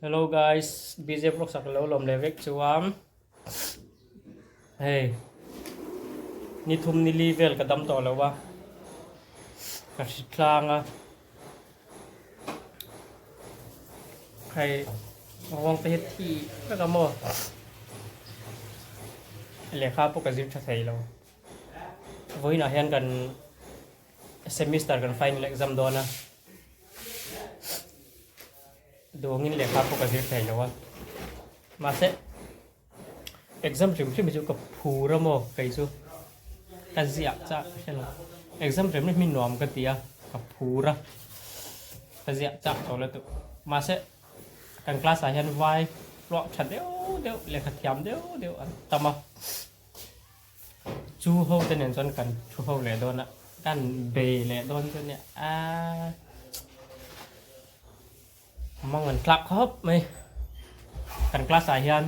Hello guys, BJ vlog sak lo lawm leh vek chuan hei ni thum ni li vel ka dam tawh lo a ka hri tlang a hei rawng te hi thi vek a maw lehkha pawh ka zir tha thei lo vawiinah hian kan Semester kan final exam dawn a, duangin lehkha pawh ka zir thei lo a, mahse exam hrim hrim hi chu ka phur a maw kei chu ka ziah chak ka hre lo, exam hrim hrim hi nuam ka ti a, ka phur a, ka ziah chak tawh lutuk, mahse kan class ah hian vai hluah tha deuh deuh lehkha thiam deuh deuh an tam a. Chu ho te nen chuan kan thu ho leh dawn a, kan bei leh dawn chu nia a mang an tlak khawp mai. Kan class ah hian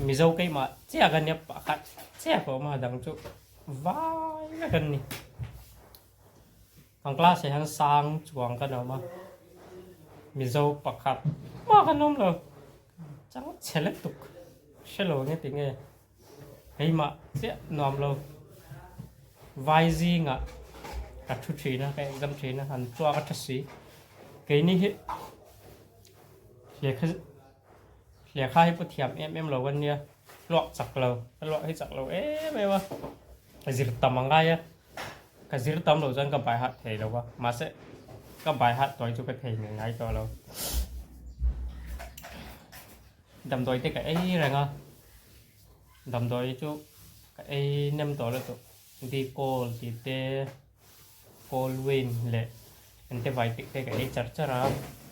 Mizo keimah chiah ka nia pakhat chiah ka awm a dang chu vai vek an ni. Kan class ah hian sang chuang kan awm a, Mizo pakhat mah kan awm lo. Chang chhe lutuk hre lo nge tinge keimah chiah nuam lo vai zingah ka thu thin a ka exam thin a han tuak a tha si keini hi lehkha lehkha hi pawh thiam em em lo kan nia hluak chak lo ka hluak hi chak lo em em a ka zir tam a ngai a ka zir tam loh chuan ka bai harh thei lo a mahse ka bai harh tawi chu ka thei ngei ngai tawh lo damdawi te ka ei reng a damdawi chu ka ei nem tawh lutuk dicol tih te colwin leh antibiotic te ka ei char char a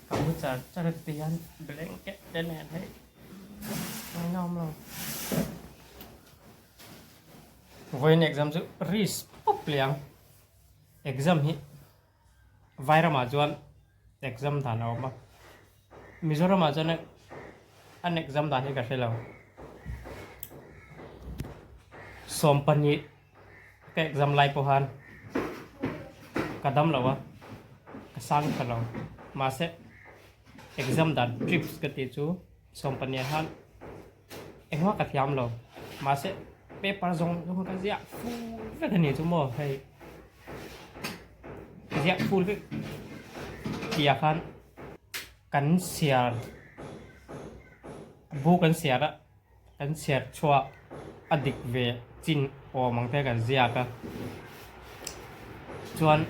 ka mu char char a ti hian blanket te nen hei ngaihnawm lo. Vawiin exam chu risk pawp leh ang. Exam hi Vairamah chuan exam dan a awm a, Mizoramah chuan an exam dan hi ka hre lo. 20 ka exam lai pawh khan ka dam lo a, ka sang tha lo. Mahse exam dan trips ka tih chu 20 ah khan Engmah ka thiam lo. Mahse paper zawng zawng ka ziah full vek a ni chu maw hei ziah full vek tih ah khan kan chhiar bu kan chhiar a kan chhiar chhuah a dik ve chin awm ang te kan ziak a chuan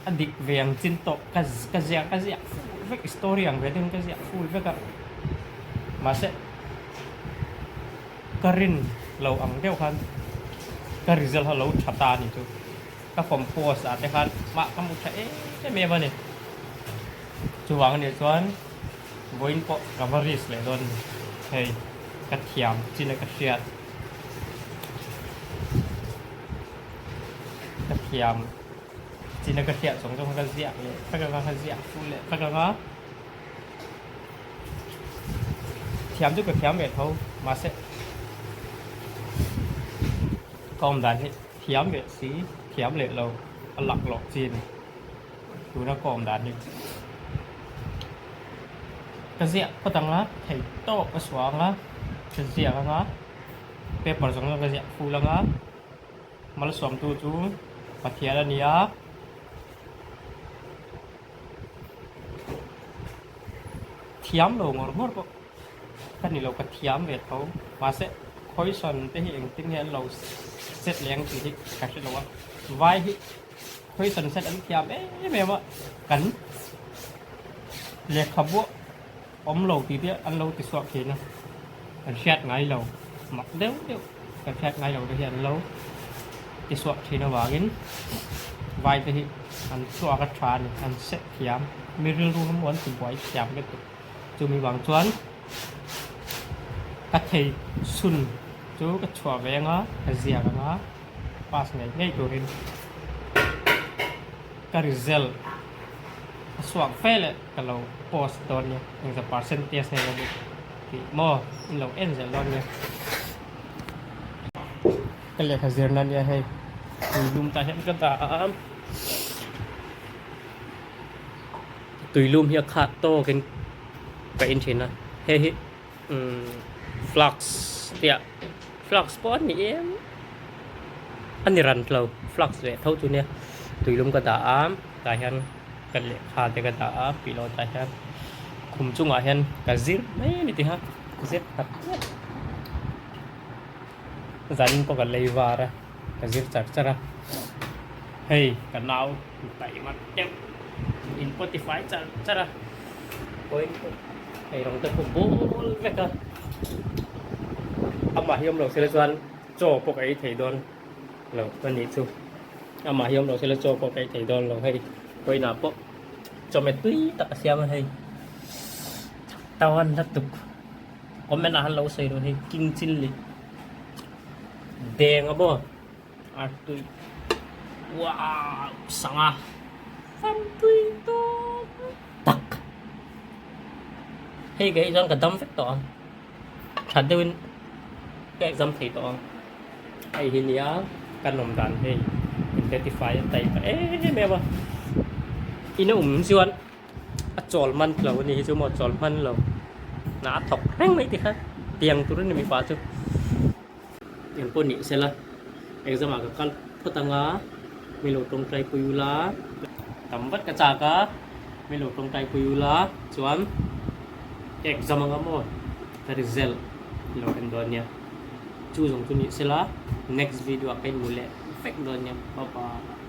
a dik ve ang chin tawh ka ka ziah ka ziah full vek story ang ve deuhin ka ziah full vek a mahse ka rin lo ang deuh khan ka result kha lo tha ta a ni chu ka compose ah te khan mah ka hmu tha em em a ni chuvang anih chuan vawiin pawh ka va risk leh dawn a ni hei ka thiam chin a ka hriat. Ka thiam chin a ka hriat zawng zawng kha ka ziak leh vek anga ka ziak fuh leh vek anga thiam chu ka thiam ve tho mahse ka awm dan hi thiam ve si thiam leh lo a laklawh chi a ni tuna ka awm dan hi ka ziah phawt anga thei tawp a suah anga ka ziak anga. Paper zawng zawng ka ziah full anga malsawmtu chu Pathian a ni a. Thiam lo ngawr ngawr pawh ka ni lo ka thiam ve tho mahse question te hi engtin nge an lo set leh ang tih hi ka hre lo a vai hi question set an thiam em em a kan lehkhabu awm lo tih te an lo ti chhuak thin a kan hriat ngai lo mak deuh deuh kan hriat ngai lo te hi an lo ti chhuak thin avangin vai te hi an chhuak a tha a ni an set thiam mi rilru emaw an ti buai thiam lutuk chumi vang chuan ka thei chhun chu ka chhuah ve anga ka ziak anga pass ngei ngei turin ka result a chhuak fe leh. Ka lo post dawn nia engzah percentage nge ka duh tih maw in lo en zel dawn nia. Ka lehkha zirna nia hei tui lum tah hian ka dah a. Tuilum hi a khat tawkin ka in thin a, hei hi flask tia flask pawh a ni em a ni ran lo flask leh tho chu nia tuilum ka dah a tah hian ka lehkha te ka dah a pillow tah hian khum chungah hian ka zir mai a ni tih kha zir tak tak zanin pawh ka lei var a ka zir char char a hei ka nau taima deuh in pawh tifai char char a point pawh hei rawng te pawh bawl vek a amah hi awm lo sela chuan chaw pawh ka ei thei dawn lo a nih chu amah hi awm lo sela chaw pawh ka ei thei dawn lo hei point ah pawh chawhmeh tui tak a siam a hei tawan lutuk. Comment ah han lo sawi rawh hei king chilli deng a maw artui wow sanga fan tui tawp tak hei ka hi chuan ka dam vek tawh ang that deuhin ka exam thei tawh ang hei hi nia ka nawm dan hei intensify a taih ta em em a in a awm chuan. A chawl man lo a ni hi chu maw chawl hman lo hna a thawk reng mai tikha tiang tur a ni mipa chu eng pawh nih sela exam ah ka kal phawt anga mi lo tawngtai pui ula tam vat ka chak a mi lo tawngtai pui ula chuan exam anga maw ka result lo en dawn nia chu zawng chu nih sela next video ah ka inhmu leh vek dawn nia bye bye.